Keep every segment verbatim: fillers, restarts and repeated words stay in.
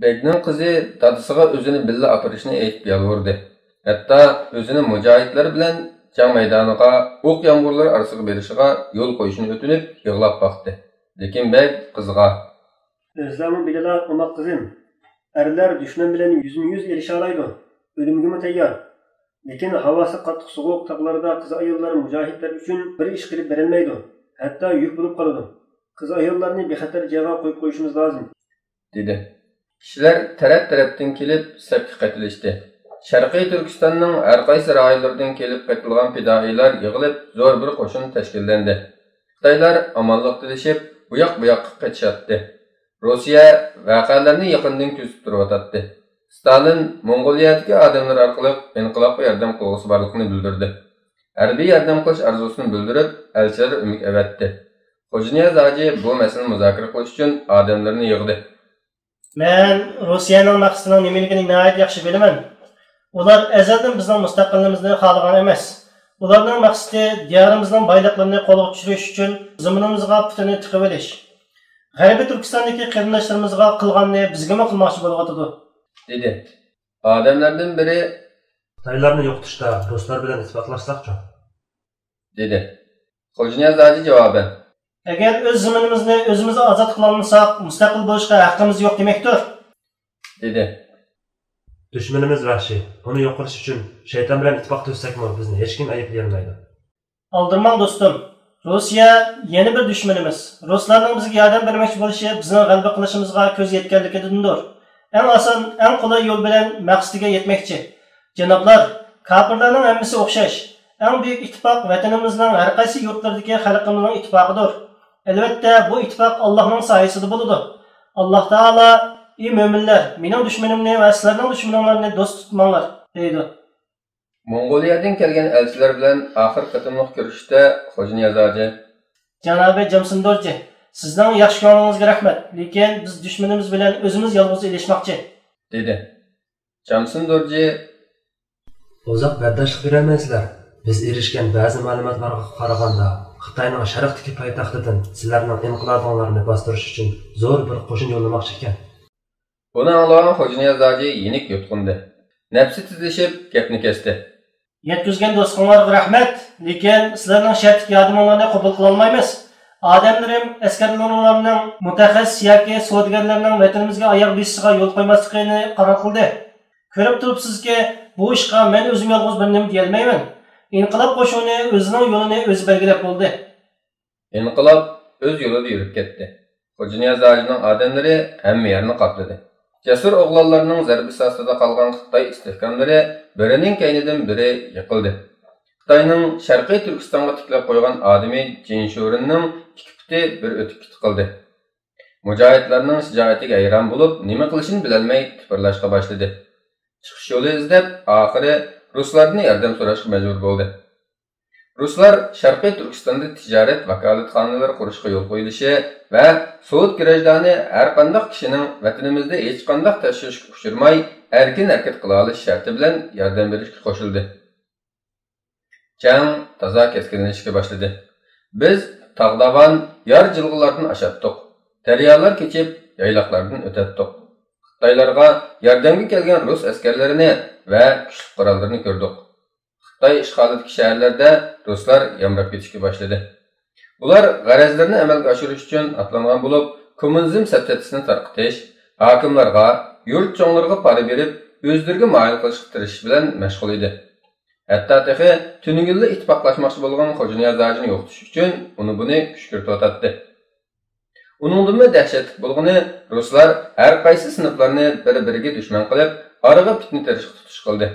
بەگنىڭ قىزى دادىسىغا ئۆزىنى بىللە ئاپىرىشنى ئېيتىپ يالۋۇردى. ھەتتا ئۆزىنى مۇجاھىدلار بىلەن جەڭ مەيدانىغا، ئوق يامغۇرلىرى ئارىسىغا بېرىشىغا يول قويۇشىنى ئۆتۈنۈپ يىغلاپ باقتى. لېكىن بەگ قىزىغا، ئۆزلەرمۇ بىلىلا، ئوماق قىزىم، ئەرلەر دۈشمەن بىلەن يۈزمۇ يۈز ئېلىشالايدۇ، ئۆلۈمگىمۇ تەييار. لېكىن ھاۋاسى قاتتىق سوغۇق تاغلاردا قىز-ئاياللار مۇجاھىدلار ئۈچۈن بىر ئىش قىلىپ بېرەلمەيدۇ، ھەتتا يۈك بولۇپ قالىدۇ. قىز-ئاياللارنى بىخەتەر جايغا قويۇپ قويۇشىمىز لازىم، دېدى. كىشىلەر تەرەپ-تەرەپتىن كېلىپ سەپكە قېتىلىشتى. شەرقىي تۈركىستاننىڭ ھەر قايسى رايونلىرىدىن كېلىپ قېتىلغان پىدائىيلار يىغىلىپ زور بىر قوشۇن تەشكىللەندى. خىتايلار ئامانلىق تىلىشىپ، ئۇياق-بۇياققا قېچىشاتتى. روسىيە ۋەقەلەرنى يېقىندىن كۆزىتىپ تۇرۇۋاتاتتى. ستالىن موڭغۇلىيەدىكى ئادەملىرى ئارقىلىق ئىنقىلابقا ياردەم قىلغۇسى بارلىقىنى بىلدۈردى. ھەربىي ياردەم قىلىش ئارزۇسىنى بىلدۈرۈپ، ئەلچىلەر ئۆمىكى ئەۋەتتى. خوجانىياز ھاجى بۇ مەسىلىنى مۇزاكىرە قىلىش ئۈچۈن ئادەملىرىنى يىغدى. مەن روسىيەنىڭ مەقسىتىنىڭ نېمىلىكىنى ناھايىتى ياخشى بىلىمەن. ئۇلار ئەزەلدىن بىزنىڭ مۇستەقىللىقىمىزنى خالىغان ئەمەس. ئۇلارنىڭ مەقسىتى دىيارىمىزنىڭ بايلىقلىرىنى قولغا چۈشۈرۈش ئۈچۈن زېمىنىمىزغا پۇتىنى تىقىۋېلىش. غەربىي تۈركىستاندىكى قېرىنداشلىرىمىزغا قىلغاننى بىزگىمۇ قىلماقچى بولۇۋاتىدۇ، دېدى. ئادەملەردىن بىرى، خىتايلارنى يوقىتىشتا رۇسلار بىلەن ئىتتىپاقلاشساقچۇ؟ دېدى. خوجانىياز ھاجى جاۋابەن، ئەگەر ئۆز زېمىنىمىزنى ئۆزىمىز ئازاد قىلالمىساق، مۇستەقىل بولۇشقا ھەققىمىز يوق دېمەكتۇر، دېدى. دۈشمىنىمىز ۋەھشىي. ئۇنى يوق قىلىش ئۈچۈن شەيتان بىلەن ئىتتىپاق تۈزسەكمۇ، بىزنى ھېچكىم ئەيىبلىيەلمەيدۇ. ئالدىرىماڭ، دوستۇم. روسىيە يەنە بىر دۈشمىنىمىز. رۇسلارنىڭ بىزگە ياردەم بەرمەكچى بولۇشى بىزنىڭ غەلىبە قىلىشىمىزغا كۆز يەتكەنلىكىدىندۇر. ئەڭ ئاسان، ئەڭ قولاي يول بىلەن مەقسىتىگە يەتمەكچى. جانابلار، كاپىرلارنىڭ ھەممىسى ئوخشاش. ئەڭ بۈيۈك ئىتتىپاق ۋەتىنىمىزنىڭ ھەر قايسى يۇرتلىرىدىكى خەلقىمىزنىڭ ئىتتىپاقىدۇر. ئەلۋەتتە، بۇ ئىتتىپاق ئاللاھنىڭ سايىسىدا بولىدۇ. ئاللاھ تائالا، ئى مۆمىنلەر، مېنىڭ دۈشمىنىمنى ۋە سىلەرنىڭ دۈشمىنىڭلارنى دوست تۇتماڭلار، دەيدۇ. موڭغۇلىيەدىن كەلگەن ئەلچىلەر بىلەن ئاخىرقى قېتىملىق كۆرۈشۈشتە خوجانىياز ھاجى، جانابى جامسىندورجى، سىزنىڭ ياخشى كۆڭلىڭىزگە رەھمەت، لېكىن بىز دۈشمىنىمىز بىلەن ئۆزىمىز يالغۇز ئېلىشماقچى، دېدى. جامسىندورجى، ئۇزاق بەرداشلىق بېرەلمەيسىلەر. بىز ئېرىشكەن بەزى مەلۇماتلارغا قارىغاندا، خىتاينىڭ شەرقتىكى پايتەختىدىن سىلەرنىڭ ئىنقىلابىڭلارنى باستۇرۇش ئۈچۈن زور بىر قوشۇن يوللىماقچى ئىكەن. بۇنى ئاڭلىغان خوجانىياز ھاجى يېنىك يۇتقۇندى. نەپسى تېزلىشىپ، گەپنى كەستى. يەتكۈزگەن دوستلۇقۇڭلارغا رەھمەت، لېكىن سىلەرنىڭ شەرتلىك ياردىمىڭلارنى قوبۇل قىلالمايمىز. ئادەملىرىم ئەسكەرلىرىڭلارنىڭ مۇتەخەسسىس ياكى سودىگەرلەرنىڭ ۋەتىنىمىزگە ئاياغ بېسىشىغا يول قويماسلىقىنى قارار قىلدى. كۆرۈپ تۇرۇپسىزكى، بۇ ئىشقا مەن ئۆزۈم يالغۇز بىر نېمە دېيەلمەيمەن. ئىنقىلاب قوشۇنى ئۆزىنىڭ يولىنى ئۆزى بەلگىلەپ بولدى. ئىنقىلاب ئۆز يولىدا يۈرۈپ كەتتى. خوجانىياز ھاجىنىڭ ئادەملىرى ھەممە يەرنى قاپلىدى. جەسۇر ئوغلانلارنىڭ زەربىسى ئاستىدا قالغان خىتاي ئىستىھكاملىرى بىرىنىڭ كەينىدىن بىرى يىقىلدى. خىتاينىڭ شەرقىي تۈركىستانغا تىكلەپ قويغان ئادىمى جىن شورېننىڭ ئىككى پۇتى بىر ئۆتۈككە تىقىلدى. مۇجاھىدلارنىڭ شىجائىتىگە ھەيران بولۇپ، نېمە قىلىشىنى بىلەلمەي تىپىرلاشقا باشلىدى. چىقىش يولى ئىزدەپ، ئاخىرى رۇسلاردىن ياردەم سوراشقا مەجبۇر بولدى. رۇسلار شەرقىي تۈركىستاندا تىجارەت ۋاكالەتخانىلىرى قۇرۇشقا يول قويۇلۇشى ۋە سوۋېت گراژدانى ھەر قانداق كىشىنىڭ ۋەتىنىمىزدە ھېچقانداق تەشۋىشكە ئۇچرىماي، ئەركىن ھەرىكەت قىلالىشى شەرتى بىلەن ياردەم بېرىشكە قوشۇلدى. جەڭ تازا كەسكىنلىشىشكە باشلىدى. بىز تاغ-داۋان، يار-جىلغىلاردىن ئاشاتتۇق. دەريالار كېچىپ، يايلاقلاردىن ئۆتەتتۇق. خىتايلارغا ياردەمگە كەلگەن رۇس ئەسكەرلىرىنى ۋە كۈچلۈك قوراللىرىنى كۆردۇق. خىتاي ئىشغالىدىكى شەھەرلەردە رۇسلار يامراپ كېتىشكە باشلىدى. ئۇلار غەرەزلىرىنى ئەمەلگە ئاشۇرۇش ئۈچۈن ئاتلانغان بولۇپ، كوممۇنىزم سەپسەتىسىنى تارقىتىش، ھاكىملارغا، يۇرت چوڭلىرىغا پارا بېرىپ، ئۆزلىرىگە مايىل قىلىشقا تىرىشىش بىلەن مەشغۇل ئىدى. ھەتتا تېخى تۈنۈگۈنلا ئىتتىپاقلاشماقچى بولغان خوجانىياز ھاجىنى يوقىتىش ئۈچۈن ئۇنى-بۇنى كۈشكۈرتۈۋاتاتتى. ئۇنىڭدىنمۇ دەھشەتلىك بولغىنى، رۇسلار ھەر قايسى سىنىپلارنى بىر-بىرىگە دۈشمەن قىلىپ، ئارىغا پىتنە تېرىشقا تۇتۇش قىلدى.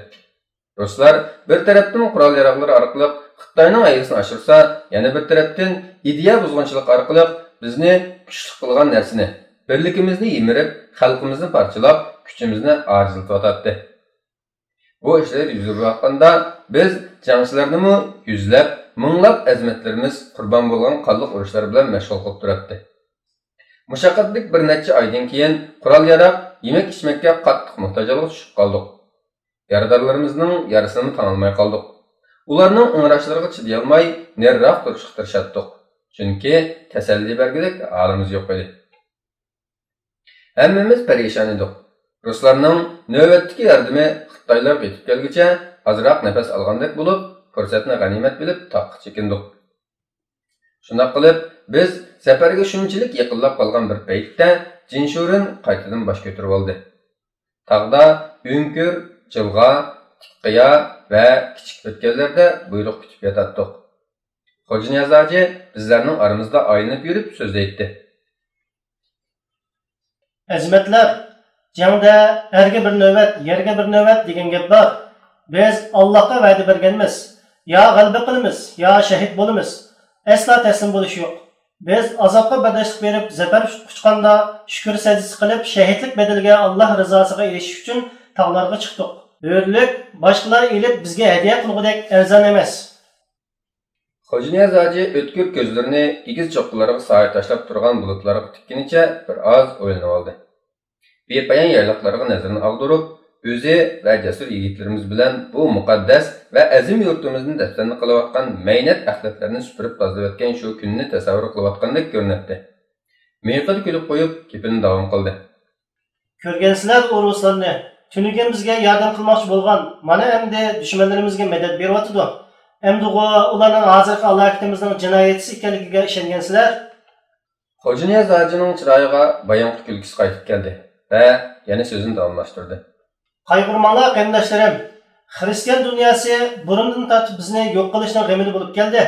رۇسلار بىر تەرەپتىن قورال-ياراغلىرى ئارقىلىق خىتاينىڭ ھەيۋىسىنى ئاشۇرسا، يەنە بىر تەرەپتىن ئىدىيە بۇزغۇنچىلىقى ئارقىلىق بىزنى كۈچلۈك قىلغان نەرسىنى، بىرلىكىمىزنى يىمىرىپ، خەلقىمىزنى پارچىلاپ، كۈچىمىزنى ئاجىزلىتىۋاتاتتى. بۇ ئىشلار يۈز بېرىۋاتقاندا، بىز جەڭچىلەرنىمۇ يۈزلەپ، مىڭلاپ ئەزىمەتلىرىمىز قۇربان بولغان قانلىق ئۇرۇشلار بىلەن مەشغۇل قىلىپ تۇراتتى. مۇشەققەتلىك بىر نەچچە ئايدىن كېيىن قورال-ياراغ، يېمەك-ئىچمەككە قاتتىق موھتاج ھالغا چۈشۈپ قالدۇق. يارىدارلىرىمىزنىڭ يارىسىنىمۇ تاڭالماي قالدۇق. ئۇلارنىڭ ئىڭراشلىرىغا چىدىيالماي، نېرىراق تۇرۇشقا تىرىشاتتۇق. چۈنكى تەسەللى بەرگۈدەك ھالىمىز يوق ئىدى. ھەممىمىز پەرىشان ئىدۇق. رۇسلارنىڭ نۆۋەتتىكى ياردىمى خىتايلارغا يېتىپ كەلگۈچە ئازراق نەپەس ئالغاندەك بولۇپ، پۇرسەتنى غەنىيمەت بىلىپ تاغقا چېكىندۇق. شۇنداق قىلىپ، بىز سەپەرگە شۇنچىلىك يېقىنلاپ قالغان بىر پەيتتە جىنشۇرېن قايتىدىن باش كۆتۈرۈۋالدى. تاغدا ئۆڭكۈر، جىلغا، تىك قىيا ۋە كىچىك ئۆتكەللەردە بۇيرۇق كۈتۈپ ياتاتتۇق. خوجانىياز ھاجى بىزلەرنىڭ ئارىمىزدا ئايلىنىپ يۈرۈپ سۆزلەيتتى. ئەزىمەتلەر، جەڭدە ئەرگە بىر نۆۋەت، يەرگە بىر نۆۋەت دېگەن گەپ بار. بىز ئاللاھقا ۋەدە بەرگەنمىز، يا غەلىبە قىلىمىز، يا شەھىت بولىمىز. ئەسلا تەسلىم بولۇش يوق. بىز ئازابقا بەرداشلىق بېرىپ زەپەر قۇچقاندا، شۈكۈر سەجدىسى قىلىپ، شەھىتلىك بەدىلىگە ئاللاھ رىزاسىغا ئېرىشىش ئۈچۈن تاغلارغا چىقتۇق. ھۆرلۈك باشقىلار ئېلىپ بىزگە ھەدىيە قىلغۇدەك ئەرزان ئەمەس. خوجانىياز ھاجى ئۆتكۈر كۆزلىرىنى ئېگىز چوققىلارغا سايە تاشلاپ تۇرغان بۇلۇتلارغا تىككىنىچە بىر ئاز ئويلىنىۋالدى. بىپايان يايلاقلارغا نەزىرىنى ئاغدۇرۇپ، ئۆزى ۋە جەسۇر يىگىتلىرىمىز بىلەن بۇ مۇقەددەس ۋە ئەزىم يۇرتىمىزنى دەپسەندە قىلىۋاتقان مەينەت ئەخلەتلەرنى سۈپۈرۈپ تازىلىۋەتكەن شۇ كۈننى تەسەۋۋۇر قىلىۋاتقاندەك كۆرۈنەتتى. مىيىقىدا كۈلۈپ قويۇپ، گېپىنى داۋام قىلدى. كۆرگەنسىلەر ئۇ رۇسلارنى، تۈنۈگۈن بىزگە ياردەم قىلماقچى بولغان، مانا ئەمدى دۈشمەنلىرىمىزگە مەدەت بېرىۋاتىدۇ. ئەمدىغۇ ئۇلارنىڭ ھازىرقى ھالاكىتىمىزنىڭ جىنايەتچىسى ئىكەنلىكىگە ئىشەنگەنسىلەر؟ خوجانىياز ھاجىنىڭ چىرايىغا بايامقى كۈلكىسى قايتىپ كەلدى ۋە يەنە سۆزىنى داۋاملاشتۇردى. قايغۇرماڭلار، قېرىنداشلىرىم! خىرىستىيان دۇنياسى بۇرۇندىن تارتىپ بىزنى يوق قىلىشنىڭ غېمىدە بولۇپ كەلدى.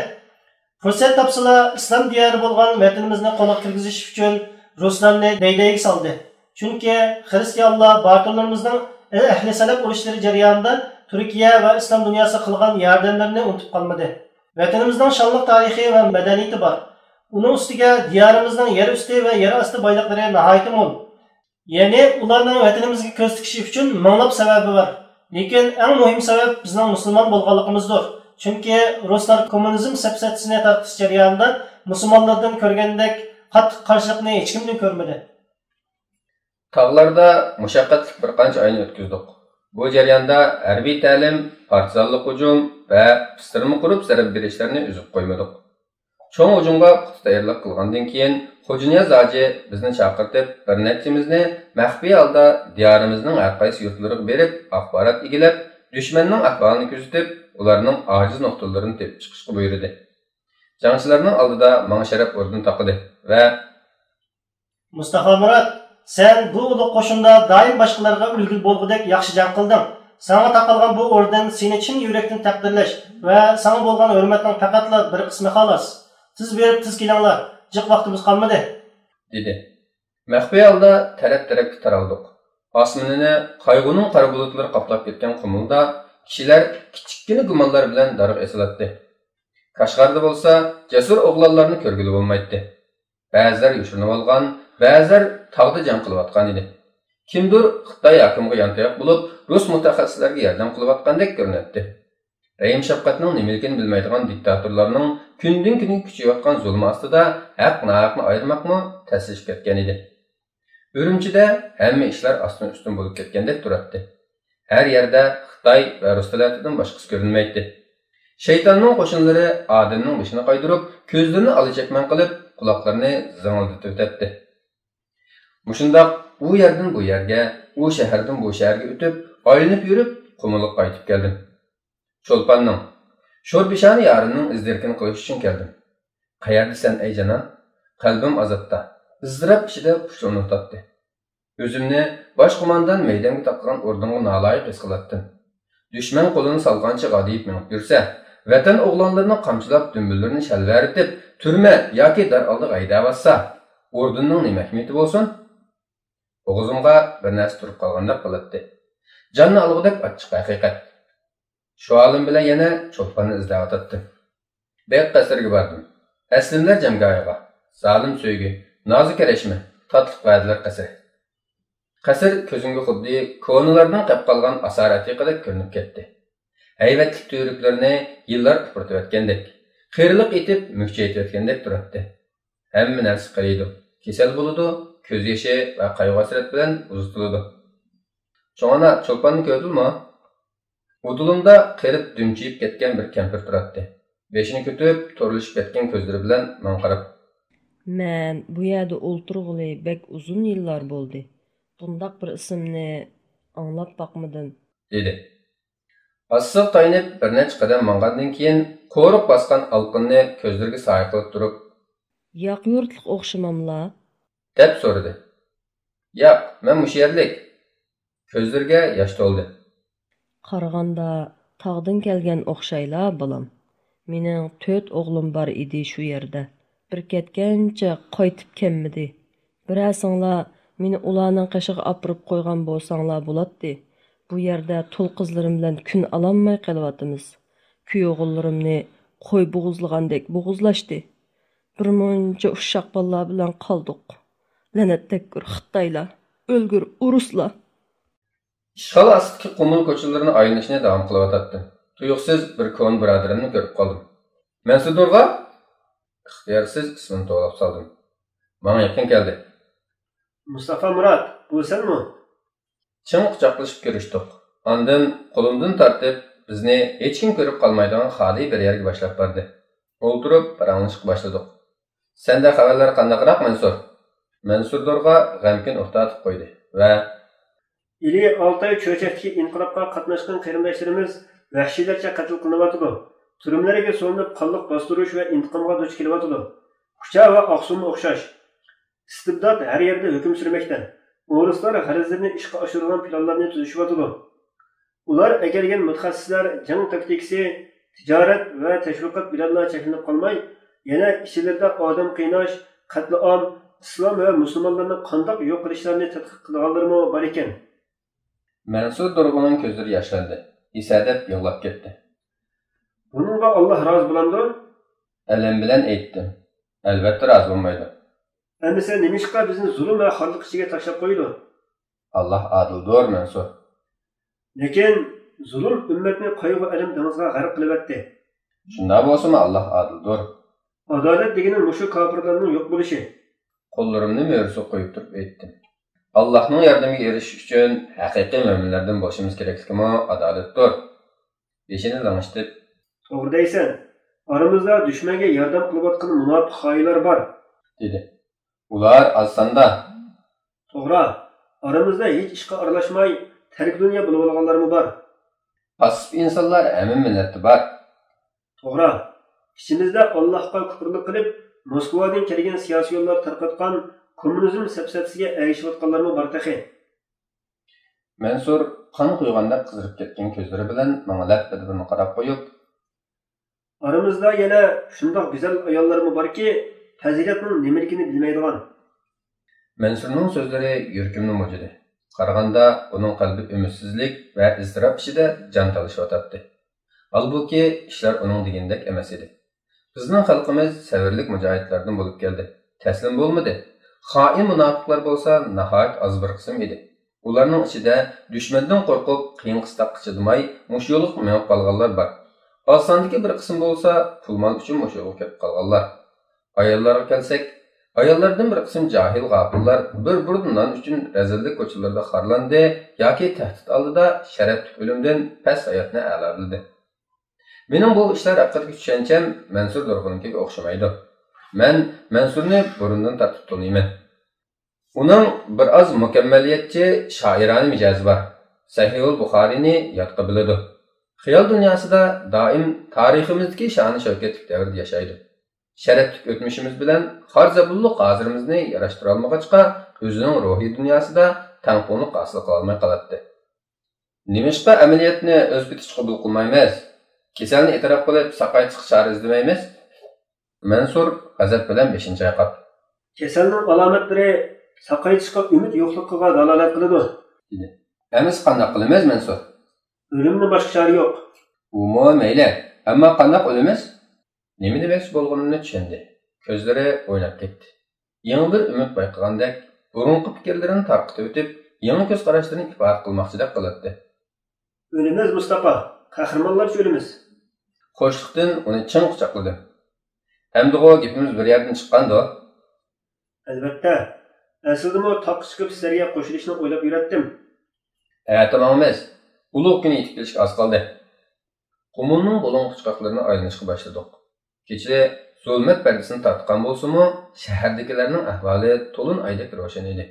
پۇرسەت تاپسىلا، ئىسلام دىيارى بولغان ۋەتىنىمىزنى قولغا كىرگۈزۈش ئۈچۈن رۇسلارنى دەيدەيگە سالدى. چۈنكى خىرىستىيانلار باتۇرلىرىمىزنىڭ ئەھلى سەلەپ ئۇرۇشلىرى جەريانىدا تۈركىيە ۋە ئىسلام دۇنياسىغا قىلغان ياردەملىرىنى ئۇنتۇپ قالمىدى. ۋەتىنىمىزنىڭ شانلىق تارىخى ۋە مەدەنىيىتى بار. ئۇنىڭ ئۈستىگە دىيارىمىزنىڭ يەر ئۈستى ۋە يەر ئاستى بايلىقلىرى ناھايىتى مول. يەنى ئۇلارنىڭ ۋەتىنىمىزگە كۆز تىكىشى ئۈچۈن مىڭلاپ سەۋەبى بار. لېكىن ئەڭ مۇھىم سەۋەب بىزنىڭ مۇسۇلمان بولغانلىقىمىزدۇر. چۈنكى رۇسلار كوممۇنىزم سەپسەتىسىنى تارقىتىش جەريانىدا مۇسۇلمانلاردىن كۆرگەندەك قاتتىق قارشىلىقنى ھېچكىمدىن كۆرمىدى. تاغلاردا مۇشەققەتلىك بىر قانچە ئاينى ئۆتكۈزدۇق. بۇ جەرياندا ھەربىي تەلىم، پارتىزانلىق ھۇجۇم ۋە پىستىرما قۇرۇپ زەربە بېرىشلەرنى ئۈزۈپ قويمىدۇق. چوڭ ھۇجۇمغا پۇختا تەييارلىق قىلغاندىن كېيىن، خوجانىياز ھاجى بىزنى چاقىرتىپ، بىر نەچچىمىزنى مەخپىي ھالدا دىيارىمىزنىڭ ھەر قايسى يۇرتلىرىغا بېرىپ، ئاخبارات ئىگىلەپ، دۈشمەننىڭ ئەھۋالىنى كۆزىتىپ، ئۇلارنىڭ ئاجىز نۇقتىلىرىنى تېپىپ چىقىشقا بۇيرۇدى. جەڭچىلەرنىڭ ئالدىدا ماڭا شەرەپ ئوردېنى تاقىدى ۋە مۇستافا مۇرات، سەن بۇ ئۇلۇغ قوشۇندا دائىم باشقىلارغا ئۈلگە بولغۇدەك ياخشى جەڭ قىلدىڭ. ساڭا تاقالغان بۇ ئوردېن سېنى چىن يۈرەكتىن تەقدىرلەش ۋە ساڭا بولغان ھۆرمەتنىڭ پەقەتلا بىر قىسمى خالاس. تېز بېرىپ تېز كېلىڭلار، جىق ۋاقتىمىز قالمىدى، دېدى. مەخپىي ھالدا تەرەپ-تەرەپكە تارالدۇق. ئاسمىنىنى قايغۇنىڭ قارا بۇلۇتلىرى قاپلاپ كەتكەن قۇمۇلدا كىشىلەر كىچىككىنە گۇمانلار بىلەن دارغا ئېسىلاتتى. كاشغاردا بولسا جەسۇر ئوغلانلارنى كۆرگىلى بولمايتتى. بەزىلەر يوشۇرۇنۇۋالغان، بەزىلەر تاغدا جەڭ قىلىۋاتقان ئىدى. كىمدۇر خىتاي ھاكىمىغا يانتاياق بولۇپ، رۇس مۇتەخەسسىسلەرگە ياردەم قىلىۋاتقاندەك كۆرۈنەتتى. رەھىم-شەپقەتنىڭ نېمىلىكىنى بىلمەيدىغان دىكتاتورلارنىڭ كۈندىن-كۈنگە كۈچىيىۋاتقان زۇلمى ئاستىدا ھەق-ناھەقنى ئايرىماقمۇ تەسلىشىپ كەتكەن ئىدى. ئۈرۈمچىدە ھەممە ئىشلار ئاستىن-ئۈستۈن بولۇپ كەتكەندەك تۇراتتى. ھەر يەردە خىتاي ۋە رۇس تەلەتىدىن باشقىسى كۆرۈنمەيتتى. شەيتاننىڭ قوشۇنلىرى ئادەمنىڭ بېشىنى قايدۇرۇپ، كۆزلىرىنى ئالا-چەكمەن قىلىپ، قۇلاقلىرىنى زىڭىلدىتىۋېتەتتى. مۇشۇنداق ئۇ يەردىن بۇ يەرگە، ئۇ شەھەردىن بۇ شەھەرگە ئۆتۈپ، ئايلىنىپ يۈرۈپ، قۇمۇلغا قايتىپ كەلدىم. چولپاننىڭ، شورپىشانە يارىمنىڭ ئىز-دېرىكىنى قىلىش ئۈچۈن كەلدىم. قەيەردىسەن، ئەي جانان؟ قەلبىم ئازابتا، ئىزتىراپ ئىچىدە پۇشۇلۇنۇپ ياتاتتى. ئۆزۈمنى باش قوماندان مەيدەمگە تاقىغان ئوردېنغا نالايىق ھېس قىلاتتىم. دۈشمەن قولىنى سالغانچە غادىيىپ مېڭىپ يۈرسە، ۋەتەن ئوغلانلىرىنى قامچىلاپ، دۈمبىلىرىنى شەلۋەرىتىپ، تۈرمە ياكى دار ئالدىغا ھەيدەۋاتسا، ئوردېننىڭ نېمە ئەھمىيىتى بولسۇن؟ بوغۇزۇمغا بىر نەرسە تۇرۇپ قالغاندەك قىلاتتى. جاننى ئالغۇدەك ئاچچىق ھەقىقەت. شۇ ئالىم بىلەن يەنە چولپاننى ئىزدەۋاتاتتىم. بەگ قەسرىگە باردىم. ئەسلىملەر جەڭگاھىغا. زالىم سۆيگۈ، نازۇ كەرەشمە، تاتلىق ۋەدىلەر قەسرى. قەسىر كۆزۈمگە خۇددى كونىلارنىڭ قەپ قالغان ئاسارە ئەتىقىدەك كۆرۈنۈپ كەتتى. ھەيۋەتلىك تۈۋرۈكلىرىنى يىللار ئۇپرىتىۋەتكەندەك، قېرىلىق ئېتىپ مۈكچەيتىۋەتكەندەك تۇراتتى. ھەممە نەرسە قېرىيدۇ، كېسەل بولىدۇ، كۆز يېشى ۋە قايغۇ-ھەسرەت بىلەن ئۇزىتىلىدۇ. چوڭ ئانا، چولپاننى كۆردۈڭمۇ؟ ئۇدۇلۇمدا قېرىپ دۈمچىيىپ كەتكەن بىر كەمپىر تۇراتتى. بېشىنى كۆتۈرۈپ، تورلىشىپ كەتكەن كۆزلىرى بىلەن ماڭا قاراپ. مەن بۇ يەردە ئولتۇرغىلى بەك ئۇزۇن يىللار بولدى. بۇنداق بىر ئىسىمنى ئاڭلاپ باقمىدىم. دېدى. ئاسسىق تايىنىپ بىر نەچچە قەدەم ماڭغاندىن كېيىن، قورۇق باسقان ئالقىننى كۆزلىرىگە سايە قىلىپ تۇرۇپ، ياق يۇرتلۇق ئوخشىماملا؟ دەپ سورىدى. ياق، مەن مۇشۇ يەرلىك. كۆزلىرىگە ياش تولدى. قارىغاندا تاغدىن كەلگەن ئوخشايلا، بالام. مېنىڭ تۆت ئوغلۇم بار ئىدى شۇ يەردە. بىر كەتكەنچە قايتىپ كەلمىدى. بىرەرسىڭلار مېنى ئۇلارنىڭ قېشىغا ئاپىرىپ قويغان بولساڭلار بولاتتى. بۇ يەردە تۇل قىزلىرىم بىلەن كۈن ئالالماي قېلىۋاتىمىز. كۈيئوغۇللىرىمنى قوي بوغۇزلىغاندەك بوغۇزلاشتى. بىر مۇنچە ئۇششاق بالىلار بىلەن قالدۇق. لەنەتتەگكۈر خىتايلار، ئۆلگۈر ئورۇسلار! ئىشغال ئاستىدىكى قۇمۇل كوچىلىرىنى ئايلىنىشنى داۋام قىلىۋاتاتتىم. تۇيۇقسىز بىر كونا بۇرادىرىمنى كۆرۈپ قالدىم. مەنسۇر دورغا؟ ئىختىيارسىز ئىسمىنى توۋلاپ سالدىم. ماڭا يېقىن كەلدى. مۇستافا مۇرات، بۇ سەنمۇ؟ چىڭ قۇچاقلىشىپ كۆرۈشتۇق. ئاندىن قولۇمدىن تارتىپ، بىزنى ھېچكىم كۆرۈپ قالمايدىغان خالىي بىر يەرگە باشلاپ باردى. ئولتۇرۇپ پاراڭلىشىشقا باشلىدۇق. سەندە خەۋەرلەر قانداقراق، مەنسۇر؟ مەنسۇر دورغا غەمكىن ئۇھ تارتىپ قويدى ۋە ئىلى ئالتاي چۆچەكتىكى ئىنقىلابقا قاتناشقان قېرىنداشلىرىمىز ۋەھشىيلەرچە قەتل قىلىنىۋاتىدۇ. تۈرمىلەرگە سولىنىپ قانلىق باستۇرۇش ۋە ئىنتىقامغا دۇچ كېلىۋاتىدۇ. كۇچا ۋە ئاقسۇممۇ ئوخشاش. ئىستىبدات ھەر يەردە ھۆكۈم سۈرمەكتە. ئورۇسلار غەرەزلىرىنى ئىشقا ئاشۇرىدىغان پىلانلارنى تۈزۈشۈۋاتىدۇ. ئۇلار ئەكەلگەن مۇتەخەسسىسلەر جەڭ تاكتىكىسى، تىجارەت ۋە تەشۋىقات بىلەنلا چەكلىنىپ قالماي، يەنە ئىچىلىرىدە ئادەم قىيناش، قەتلىئام، ئىسلام ۋە مۇسۇلمانلارنى قانداق يوق قىلىشلارنى تەتقىق قىلىدىغانلىرىمۇ بار ئىكەن. مەنسۇر دورغىنىڭ كۆزلىرى ياشلاندى. ھېسەدەپ يىغلاپ كەتتى. بۇنىڭغا ئاللاھ رازى بولامدۇ؟ ئەلەم بىلەن ئېيتتىم. ئەلۋەتتە رازى بولمايدۇ. ئەمىسە نېمىشقا بىزنى زۇلۇم ۋە خارلىق ئىچىگە تاشلاپ قويىدۇ؟ ئاللاھ ئادىلدۇر، مەنسۇر. لېكىن زۇلۇم ئۈممەتنى قايغۇ-ئەلەم دېڭىزىغا غەرق قىلىۋەتتى. شۇنداق بولسىمۇ ئاللاھ ئادىلدۇر. ئادالەت دېگىنى مۇشۇ كاپىرلارنىڭ يوق بولۇشى. قوللىرىمنى مۈرىسىگە قويۇپ تۇرۇپ ئېيتتىم. ئاللاھنىڭ ياردىمىگە ئېرىشىش ئۈچۈن ھەقىقىي مۆمىنلەردىن بولۇشىمىز كېرەكلىكىمۇ ئادالەتتۇر. بېشىنى لىڭشىتىپ. توغرا دەيسەن. ئارىمىزدا دۈشمەنگە ياردەم قىلىۋاتقان مۇناپىق خائىنلار بار. دېدى. ئۇلار ئاز ساندا. توغرا. ئارىمىزدا ھېچ ئىشقا ئارىلاشماي، تەركى دۇنيا بولۇۋالغانلارمۇ بار. پاسسىپ ئىنسانلار ھەممە مىللەتتە بار. توغرا. ئىچىمىزدە ئاللاھقا كۇپۇرلۇق قىلىپ، موسكۋادىن كەلگەن سىياسىيونلار تارقاتقان كوممۇنىزم سەپسەتىسىگە ئەگىشىۋاتقانلارمۇ بار تېخى. مەنسۇر قان قۇيغاندەك قىزىرىپ كەتكەن كۆزلىرى بىلەن ماڭا لەپپىدە بىرنى قاراپ قويۇپ. ئارىمىزدا يەنە شۇنداق گۈزەل ئاياللارمۇ باركى، پەزىلەتنىڭ نېمىلىكىنى بىلمەيدىغان. مەنسۇرنىڭ سۆزلىرى يۈرىكىمنى مۇجۇدى. قارىغاندا ئۇنىڭ قەلبى ئۈمىدسىزلىك ۋە ئىزتىراپ ئىچىدە جان تالىشىۋاتاتتى. ھالبۇكى، ئىشلار ئۇنىڭ دېگىنىدەك ئەمەس ئىدى. بىزنىڭ خەلقىمىز سەۋرلىك مۇجاھىدلاردىن بولۇپ كەلدى. تەسلىم بولمىدى. خائىن مۇناپىقلار بولسا ناھايىتى ئاز بىر قىسىم ئىدى. ئۇلارنىڭ ئىچىدە دۈشمەندىن قورقۇپ، قىيىن-قىستاققا چىدىماي، مۇشۇ يولغا مېڭىپ قالغانلار بار. ئاز ساندىكى بىر قىسىم بولسا پۇل-مال ئۈچۈن مۇشۇ يولغا كىرىپ قالغانلار. ئاياللارغا كەلسەك، ئاياللاردىن بىر قىسىم جاھىل غاپىللار بىر بۇردا نان ئۈچۈن رەزىللىك كوچىلىرىدا خارلاندى ياكى تەھدىت ئالدىدا شەرەپلىك ئۆلۈمدىن پەس ھاياتنى ئەلالىدى. مېنىڭ بۇ ئىشلار ھەققىدىكى چۈشەنچەم مەنسۇر دورغىنىڭكىگە ئوخشىمايدۇ. مەن مەنسۇرنى بۇرۇندىن تارتىپ تونۇيمەن. ئۇنىڭ بىر ئاز مۇكەممەلىيەتچى، شائىرانە مىجەزى بار. سەھىھۇل بۇخارىنى ياتقا بىلىدۇ. خىيال دۇنياسىدا دائىم تارىخىمىزدىكى شانۇ شەۋكەتلىك دەۋردە ياشايدۇ. شەرەپلىك ئۆتمۈشىمىز بىلەن خار-زەبۇنلۇق ھازىرىمىزنى ياراشتۇرالمىغاچقا، ئۆزىنىڭ روھىي دۇنياسىدا تەڭپۇڭلۇق ھاسىل قىلالماي قالاتتى. نېمىشقا ئەمەلىيەتنى ئۆز پېتىچە قوبۇل قىلمايمىز؟ كېسەلنى ئېتىراپ قىلىپ، ساقايتىشقا چارە ئىزدىمەيمىز؟ مەنسۇر غەزەپ بىلەن بېشىنى چايقاپ. كېسەلنىڭ ئالامەتلىرى ساقايتىشقا ئۈمىد يوقلۇقىغا دالالەت قىلىدۇ. دېدى. ئەمىسە قانداق قىلىمىز، مەنسۇر؟ ئۆلۈمدىن باشقا چارە يوق. ئۇمۇ مەيلى. ئەمما قانداق ئۆلىمىز؟ نېمە دېمەكچى بولغىنىمنى چۈشەندى. كۆزلىرى ئويناپ كەتتى. يېڭى بىر ئۈمىد بايقىغاندەك، بۇرۇنقى پىكىرلىرىنى تارقىتىۋېتىپ، يېڭى كۆز قاراشلىرىنى ئىپادە قىلماقچىدەك قىلاتتى. ئۆلىمىز، مۇستاپا، قەھرىمانلارچە ئۆلىمىز. خۇشلۇقتىن ئۇنى چىڭ قۇچاقلىدىم. ئەمدىغۇ گېپىمىز بىر يەردىن چىققاندۇ؟ ئەلۋەتتە. ئەسلىدىمۇ تاغقا چىقىپ سىلەرگە قوشۇلۇشنى ئويلاپ يۈرەتتىم. ئەتە ماڭىمىز. ئۇلۇغ كۈن يېتىپ كېلىشكە ئاز قالدى. قۇمۇلنىڭ بۇلۇڭ پۇچقاقلىرىنى ئايلىنىشقا باشلىدۇق. كېچىلىرى زۇلمەت پەردىسىنى تارتقان بولسىمۇ، شەھەردىكىلەرنىڭ ئەھۋالى تولۇن ئايدەك روشەن ئىدى.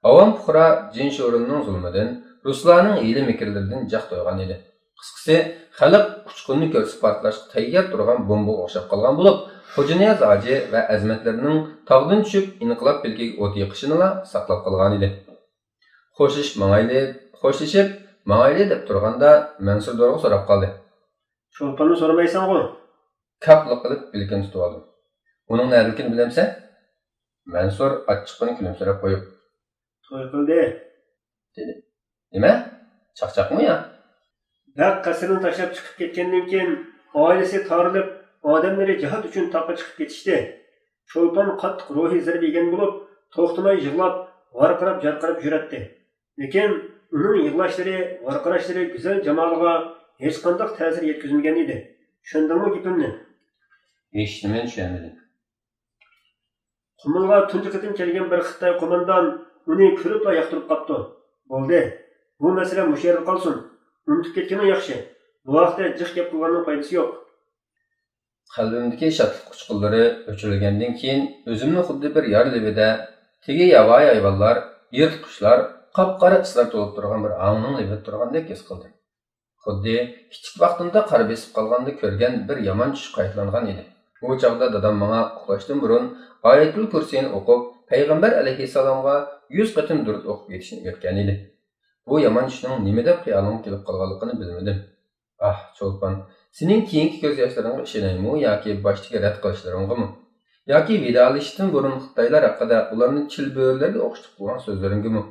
ئاۋام پۇقرا جىن شورۇننىڭ زۇلمىدىن، رۇسلارنىڭ ھىيلە-مىكىرلىرىدىن جاق تويغان ئىدى. قىسقىسى، خەلق ئۇچقۇننى كۆرسە پارتلاشقا تەييار تۇرغان بومبىغا ئوخشاپ قالغان بولۇپ، خوجانىياز ھاجى ۋە ئەزىمەتلىرىنىڭ تاغدىن چۈشۈپ ئىنقىلاب پىلىكىگە ئوت يېقىشىنىلا ساقلاپ قالغانىدى. خوشلىشىپ ماڭايلى، خوشلىشىپ ماڭايلى دەپ تۇرغاندا، مەنسۇر دورىغا سوراپ قالدى. چولپاننى سورىمايسەنغۇ؟ كاپلىق قىلىپ بىلىكىنى تۇتۇۋالدىم. ئۇنىڭ نەدىكىنى بىلەمسەن؟ مەنسۇر ئاچچىقتىن كۈلۈمسىرەپ قويۇپ. توي قىلدى. دېدى. نېمە؟ چاقچاقمۇ يا؟ بەگ قەسرىنى تاشلاپ چىقىپ كەتكەندىن كېيىن، ئائىلىسى تارىلىپ، ئادەملىرى جىھاد ئۈچۈن تاغقا چىقىپ كېتىشتى. چولپان قاتتىق روھىي زەربە يېگەن بولۇپ، توختىماي يىغلاپ، ۋارقىراپ-جارقىراپ يۈرەتتى. لېكىن ئۇنىڭ يىغلاشلىرى، ۋارقىراشلىرى گۈزەل جامالىغا ھېچقانداق تەسىر يەتكۈزمىگەن ئىدى. چۈشەندىڭمۇ گېپىمنى؟ ھېچنېمىنى چۈشەنمىدىم. قۇمۇلغا تۇنجى قېتىم كەلگەن بىر خىتاي قوماندان ئۇنى كۆرۈپلا ياقتۇرۇپ قاپتۇ. بولدى، بۇ مەسىلە مۇشۇ يەردە قالسۇن. ئۇنتۇپ كەتكىنىڭ ياخشى. بۇ ھەقتە جىق گەپ قىلغاننىڭ پايدىسى يوق. قەلبىمدىكى شادلىق ئۇچقۇنلىرى ئۆچۈرۈلگەندىن كېيىن، ئۆزۈمنى خۇددى بىر يار لېۋىدە، تېگى ياۋايى ھايۋانلار، يىرتقۇچلار، قاپقارا ئىسلار تولۇپ تۇرغان بىر ھاڭنىڭ لېۋىدە تۇرغاندەك ھېس قىلدىم. خۇددى كىچىك ۋاقتىمدا قار بېسىپ قالغاندا كۆرگەن بىر يامان چۈش قايتىلانغان ئىدى. ئۇ چاغدا دادام ماڭا ئۇخلاشتىن بۇرۇن ئايەتۇل كۇرسىينى ئوقۇپ، پەيغەمبەر ئەلەيھىسسالامغا يۈز قېتىم دۇرۇت ئوقۇپ يېتىشنى ئۆگەتكەن ئىدى. بۇ يامان چۈشنىڭ نېمە دەپ خىيالىڭغا كېلىپ قالغانلىقىنى بىلمىدىم. ئاھ، چولپان، سېنىڭ كېيىنكى كۆز ياشلىرىڭغا ئىشىنەيمۇ ياكى باشتىكى رەت قىلىشلىرىڭغىمۇ؟ ياكى ۋىدالىشىشتىن بۇرۇن خىتايلار ھەققىدە ئۇلارنى چىل بۆرىلەرگە ئوخشىتىپ قىلغان سۆزلىرىڭگىمۇ؟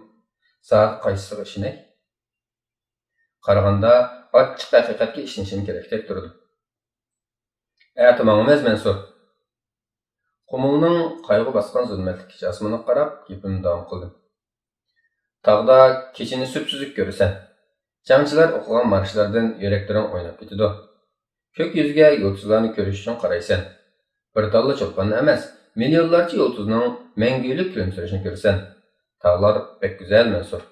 ساڭا قايسىسىغا ئىشىنەي؟ قارىغاندا ئاچچىق ھەقىقەتكە ئىشىنىشىم كېرەكتەك تۇرىدۇ. ئەتە ماڭىمىز، مەنسۇر. قۇمۇلنىڭ قايغۇ باسقان زۇلمەتلىك كېچە ئاسمىنىغا قاراپ گېپىمنى داۋام قىلدىم. تاغدا كېچىنى سۈپسۈزۈك كۆرىسەن. جەڭچىلەر ئوقۇغان مارشلاردىن يۈرەكلىرىڭ ئويناپ كېتىدۇ. كۆك يۈزىگە يۇلتۇزلارنى كۆرۈش ئۈچۈن قارايسەن. بىر تاللا چولپاننى ئەمەس، مىليونلارچە يۇلتۇزنىڭ مەڭگۈلۈك كۈلۈمسىرىشىنى كۆرىسەن. تاغلار بەك گۈزەل، مەنسۇر.